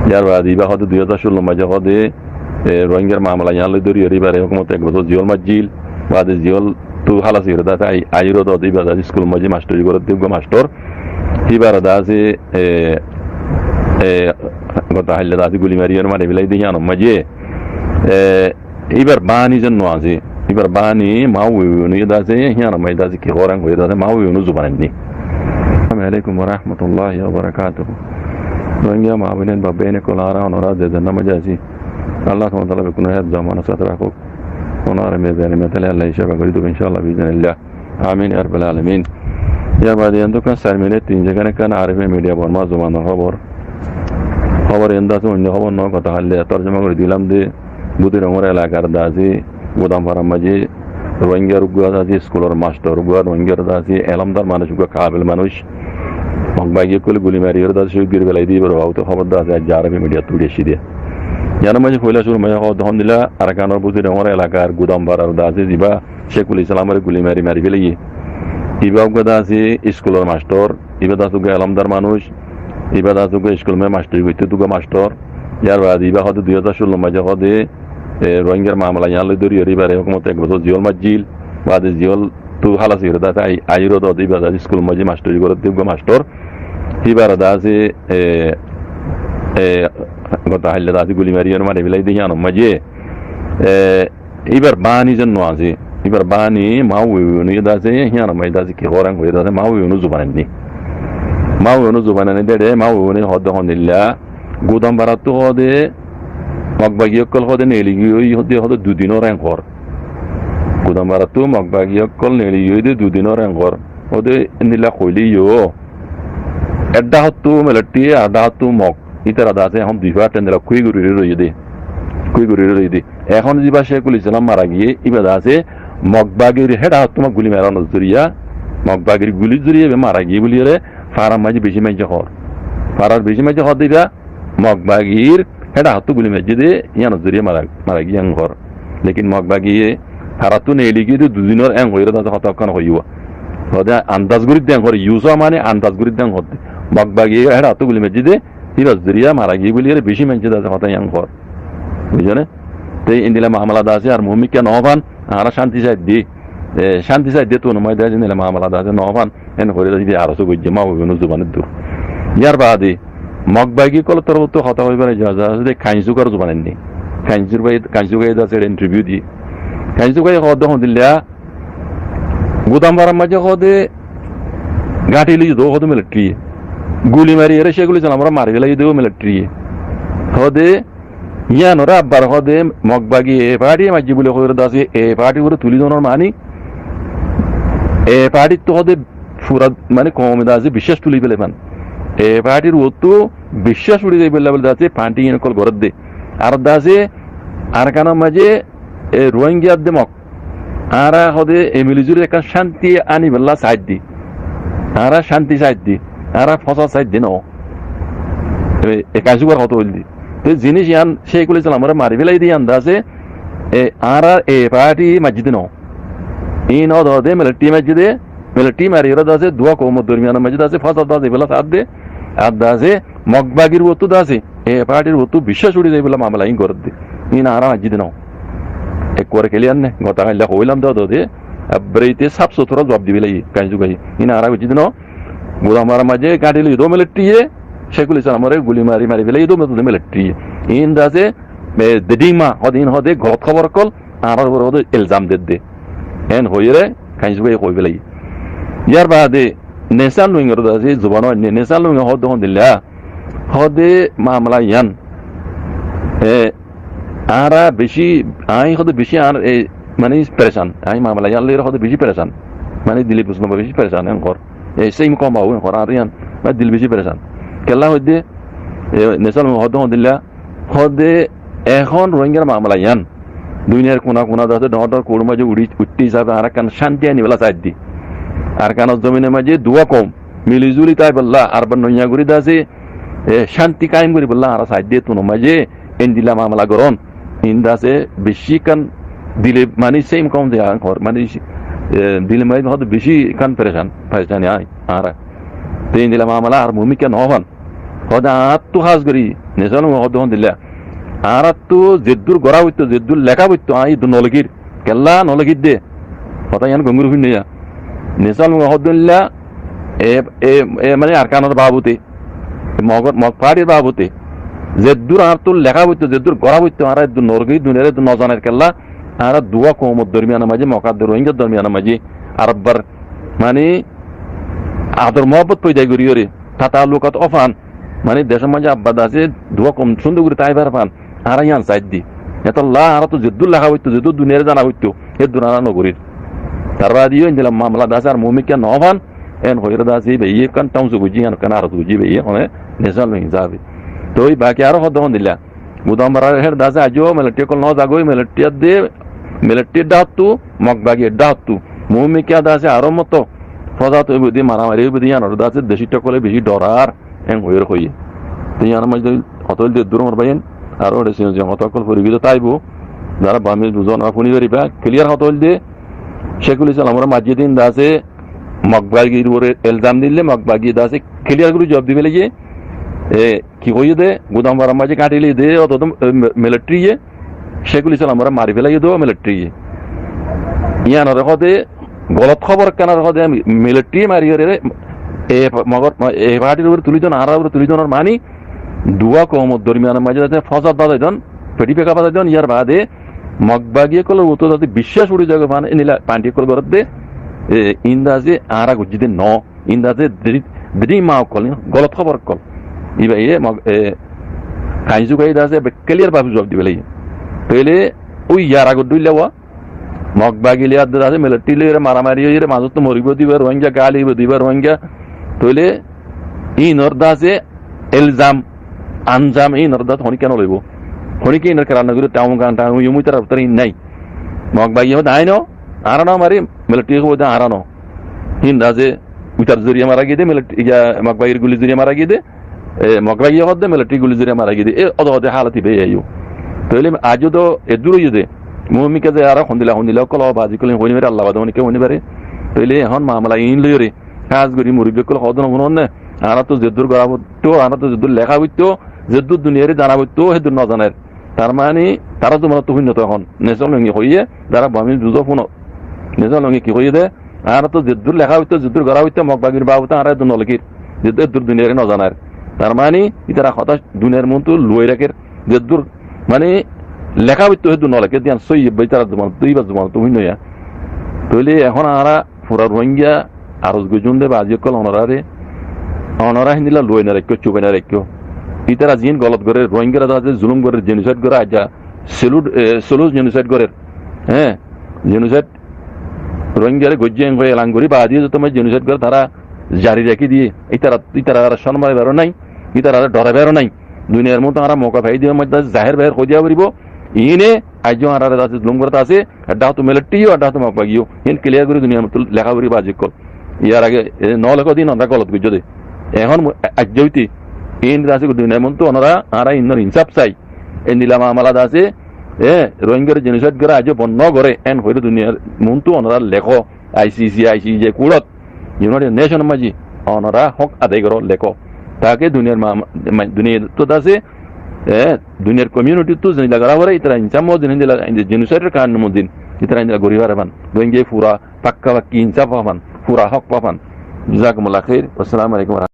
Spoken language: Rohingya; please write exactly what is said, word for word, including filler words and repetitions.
Yar baade ibá hoóde dui házar cúllor maze hoóde, e, Rohingyar mamela yián loi dóri yóre ibáre hókumote ek bosór ziyól maijjíl, baade ziyól tú hálas óiyore dase ai-, aiyóre hoóde ibá dase iskul maze mastori gorédde uggúa mastor. Ibáre dase, e, e, gotá hailla dase guli mari yóre mari félai de híyanor maze, e, Íbar báni zen no asé. Íbar báni Maó Weweyun ye dase, híyanor maze dase ki hoór hoiyé dase Maó Weweyun or zuban ainní. Assalamu alaikum wa rahmatullahi wa barakatuhu. Rohingya maa boin, baf bóin ókkol, añára onora ze zeén maze así, Allah subhanahu wa taala bekkúnore héfzot amanot sáte rakók. Onora mezane mehfile Allah ye cáfa gorí dibou, inshaAllah, biiznillah. Amin ya rabbal alamin. Yar baade yián dase ekkán sair minit tin sekend ekkán Arifi Media Borma zubanor hóbor. Hóbor yián dase oinno hóbor no, gotá hailla torjoma gorí dilam de, Budi Rongor elakar dase Gudamfarar maze Rohingyar uggúa dase iskulor mastor, uggúa Rohingyar dase elómdar manúic, uggúa kabil manúic, Mog bagi ókkole guli mari yóre dase cóhid gorí félai de, íbar babote hóbor dase aijja Arifi Media ttu uçí aiccé de. Yiánor maze foila cúrur maze hoóde hondilla Arkanor Budi Rongor elakar Gudamfarar dase zibá Cekul Islamore guli mari mari félaiye. Ibá uggúa dase iskulor mastor, ibá dase uggúa elómdar manúic, ibá dase uggúa iskul maze mastori goittó de uggúa mastor. Yar baade ibá hoóde dui házar cúllor maze hoóde, e, Rohingyar mamela yián loi dóri yóre ibáre hókumote ek bosór ziyól maijjíl, baade ziyól tú hálas óiyore dase ai-, aiyóre hoóde ibá dase iskul maze mastori gorédde uggúa mastor. Ibáre dase, e, e, gotá hailla dase guli mari yóre mari félai de híyanor maze, e, Íbar báni zen no asé. Íbar báni Maó Weweyun ye dase, híyanor maze dase ki hoór hoiyé dase Maó Weweyun or zuban ainní. Maó Weweyun or zuban ainní de, Maó Weweyun ye hoóde hondilla, Gudamfarattu hoóde Mog bagi ókkol hoóde neeli giyói hoóde, hoóde dui dinor engor. Gudamfarattu Mog bagi ókkol neeli giyói de dui dinor engor. Hoóde endilla hoilé yó, ek dhákottu militari, ar dhákottu Mog. Ítara dase ehón dui fart endilla kúi gorí roiyé de. Kúi gorí roiyé de. Ehón zibá Cekul Islam mara giyé, íba dase Mog bagir héçe háttuma guli maranor zoriya, Mog bagir gulir zoriya íba mara giyé buliyóre farar maze beci maincé hoór. Farar beci maincé hoór de íba Mog bagir héçe háttu guli maijjé de, yíanor zoriya mara, mara giyé en hoór. Lekin Mog bagiye farattú neeli giyé de dui dinor en hoiyóre dase hotá ekkán hoiyé. Hoóde andaz gorí de en hoór, yusó mani andaz gorí de en hoór de. Mog bagiye héçe háttu guli maijjé de, íbar zoriya mara giyé buliyóre beci maincé dase hotá en hoór. Buijjó né? Te endilla mamela dase ar muúmikka no fan, añára cánti saidde, e, cánti saidde ttu no maze dase endilla mamela dase no fan, en hoiyóre dase ar só goijjé Maó Weweyunor zubanor dur. Yar baade Mog bagi ókkolor torfóttu hotá hoibar ijazot asé de Kainzukar zuban ainní. Kainzuk bái, Kainzuk bái dase eçe interview diyé. Kainzuk bái hoóde hondilla, Gudam farar maze hoóde gáñthi loi dó hoóde militariye. Guli mari ere Cekul Islamore mari félaiye dó militariye. Hoóde yíanoré abbar hoóde Mog bagi e party maijjé buli hoiyóre dase e party uore tuli donor mani e party ttu hoóde fura mani koum dase biccác tuli félai fan. E partyr uottu biccác uri zaibolla buli dase party yían ókkol gorédde. Ar dase Arkanor maze e Rohingya de Mog Añára hoóde e militari ekkán cánti anibálla saidde. Añára cánti saidde. Añára fósad saidde no. E, e Kainzuk bái hotá hoilde. Te zinis yían Cekul Islamore mari félaiye de yían dase, e, añára e party maijjé de no. Iín hoóde militari maijjé de, militari mari ore dase duwá koumor dormiyanor maze dase fósad dase ibálla saidde. Ar dase Mog bagir uottu dase e partyr uottu biccác uri zaibolla mamela iín gorédde. Iín añára maijjé de no. Ekkuare clear né? Gotá hailla hoilam de, de, de, abbar ite saf sutura zuab di félaiye, Kainzuk bái. Iín añára maijjé de no. Gudam farar maze gáñthi loi dó militariye, Cekul Islamore guli mari, mari félaiye dó militariye. Iín dase, e, de dhima, hoóde iín hoóde golot hóbor ókkol, añárar uore hoóde ilzam dedde. En hoiyóre Kainzuk bái hoi félaiye. Yar baade Nesan Luing ore dase zuban ainní, Nesan Luing e hoóde hondilla, hoóde mamela yían, e, añára beci, añí hoóde beci añár, e, mani perecan, añí mamela yían loi hoóde beci perecan, mani dile busno beci perecan en hoór. E, same koum en hoór, añár yían, mani dil beci perecan. Kiyólla hoóde, e, Nesan Luing e hoóde hondilla, hoóde ehón Rohingyar mamela yían duniyar kuna kuna dase dhoóñr dhoóñr kuthur maze uçí, uiththé hísabe añára ekkán cánti anibálla saidde. Arkanor zominor maze duwá koum mili zuli táibolla, ar abbar noiya gorí dase, e, cánti kaim goríbolla añára saidde ttu no maze endilla mamela gorón. Iín dase beci ekkán dile mani same koum de añár, mani, e, dile mani hoóde beci ekkán perecan, perecani añí, añára. Te endilla mamela ar muúmikka no fan. Hoóde añáttu hás gorí, Nesal Muhibbe hoódde hondilla. Añáráttu zeddúr gorá foittó, zeddúr leká foittó, aññí eddur nolokír. Kella nolokír dé. Hotá yián gom gorí fúinno yá. Nesal Muhibbe hoódde hondilla, e, e, e, mane Arkanor babute, Mogor, Mog faáñtir babute. Zeddúr añáráttu leká foittó, zeddúr gorá foittó, añára eddur nolokír, duniyaré eddur nozanair kella, añára duwá koumor dormiyanor maze, Mog ar Ruáingar dormiyanor maze, ar ebbar, mane, ador muhábbot foida gorí gorí, tataallukat ófan, mane decór maze abba de asé duwá koum cúndor gorí táibar fán, añára yián saidde. Etolla añáráttu zeddúr leká foittó, zeddúr duniyaré zana foittó, héddur añára nogorír. Tar baade yó endilla mamela de asé ar muúmikká nofán, en hoiyóre de asé íbayé ekkán taunsu goijjé, yián ekkán aros goijjé íbayé, hone Nesal Muhibbe hísabe. Toi baki aró hoódde hondilla. Gudamfarar héçe de asé aijjó militari ókkol no zagói, militari edde, militari edde dhákottu, Mog bagi edde dhákottu. Muúmikká de asé aró moto fósad óibo de, maramari óibo de, yiánore de asé decót ókkole beci dhorár, en hoiyóre hoiyé. Te yiánor maze hotá óilde eddur ómor báiyain, aró eçe siyon siyon hotá ókkol foribito táibo, zará Bamís buzó onora fúni faribá, kiliyar hotá óilde, Cékul Islamore maijjé de de asé, Mog bagir uore elzam dile, Mog bagi de asé kiliyar gorí zuab di félaiye. E, ki hoiyé de, Gudamfarar maze káñti loi de, ótoto, e, mi-, militariye, Cékul Islamore mari félaiye de militariye. Yiánore hoóde, golot hóbor ekkán ar hoóde, militariye mari goré, e, Mogor, e, faáñtir uore tuli don, añárar uore tuli don, ar mani, duwá koumor dormiyanor maze de asé fósad bazai don, feçi feka bazai don, yar baade Mog bagi ókkolor uore de asé biccác uçí zagói fán, endilla fañti ókkol gorédde, e, iín de asé añára goijjí de no, iín de asé dri-, drima ókkol, golot hóbor ókkol. Íbayé Mog, e, kañi sukai de asé, be kiliyar bafe zuab di félaiye. Tóile ói yar age dhóilla wá, Mog bagi loi ar de asé militari loi maramari óiyore, mazóttu moribo de íba Ruáinga, gáli óibo de íba Ruáinga. Tóile iínor de asé elzam, anzam iínor de asé honíkka no loibo. Honíkka iínor keral no gorí, taun gan, taun yum, ítara, ítara iín nái. Mog bagi hoóde aññí no, añára no mari, militari hoóde añára no. Hín de asé ítar zoriya mara giyé de, milit-, iya, Mog bagir gulir zoriya mara giyé de, e, Mog bagi hoóde militari gulir zoriya mara giyé de, e, óde óde hálot íba aiyó. Tóile aijjó to eddur óiye de, muúmikká ze aró hondilla hondilla ókkol, o bazi ókkol hoói no fare, Allah bade honíkka hoói no fare. Tóile ehón mamela iín loiyóre, hás gorí murubbi ókkol hoóde no fúnon né, añáráttu zeddúr gorá foittó, añáráttu zeddúr leká foittó, zeddúr duniyaré zana foittó, héddur no zanair. Tar mani, tará zubanottu fúinno to ehón. Nesal Muhibbe hoiyé, zará Bamís buzó fúno. Nesal Muhibbe ki hoiyé de, añáráttu zeddúr leká foittó, zeddúr gorá foittó, Mog bagir babute añára eddur nolokír, zeddúr eddur duniyaré no zanair. Tar mani, ítara hotá duniyar muúntu luwai rakér, zeddúr, mani, leká foittó héddur nolokír, de yián sóiyi, íba ítarar zubanottu, íbar zubanottu fúinno yá. Tóile ehón añára fura Ruáinga aros goijjum de bazi ókkol onoráre, onorá héndilla luwai no raikkó, cubai no raikkó. Ítara ziín golot gorér, Ruáingare de asé zulum gorér, jenosaid gorér, aijja Sulu, e, Sulu jenosaid gorér. Hé, jenosaid Ruáingare goijjé en hoi elan gorí baade yó zoto maze jenosaid gorér tará zari rakí diyé. Ítara, ítarare cónmai baro nái, ítarare dhorai baro nái. Duniyar muúntu añára mouka fai diyé, maze zahér bahér hoi diya foribo. Iíne aijjó añárare de asé zulum gorát asé, edde dhákottu militari yó, edde dhákottu Mog bagi yó. Iín kiliyar gorí duniyar muúntu leká gorí bazi ókkol. Yar age, e, no lekó de iín onorá golot goijjó de. Ehón mu-, a-, aijjó óite, iín de asé duniyar muúntu onorá, añára iínor insáf sai. Endilla mamela de asé, e, Ruáingare jenosaid goré aijjó bon no goré, en hoiyóre duniyar muúntu onorá lekó, I C C, I C J kuçot. United Nation or maze onorá hók adai goró, lekó. Take duniyar ma-, ma-, duniyar to de asé, e, duniyar community to zendilla gorá foré, ítara insáf mozin, zendilla jenosaid or kanun mozin, ítara endilla gorí fare fán. Rohingya fura pakka pakki insáf fá fán, fura hók fá fán. Jazakumullah khair. Wassalamu alaikum warahmatullahi.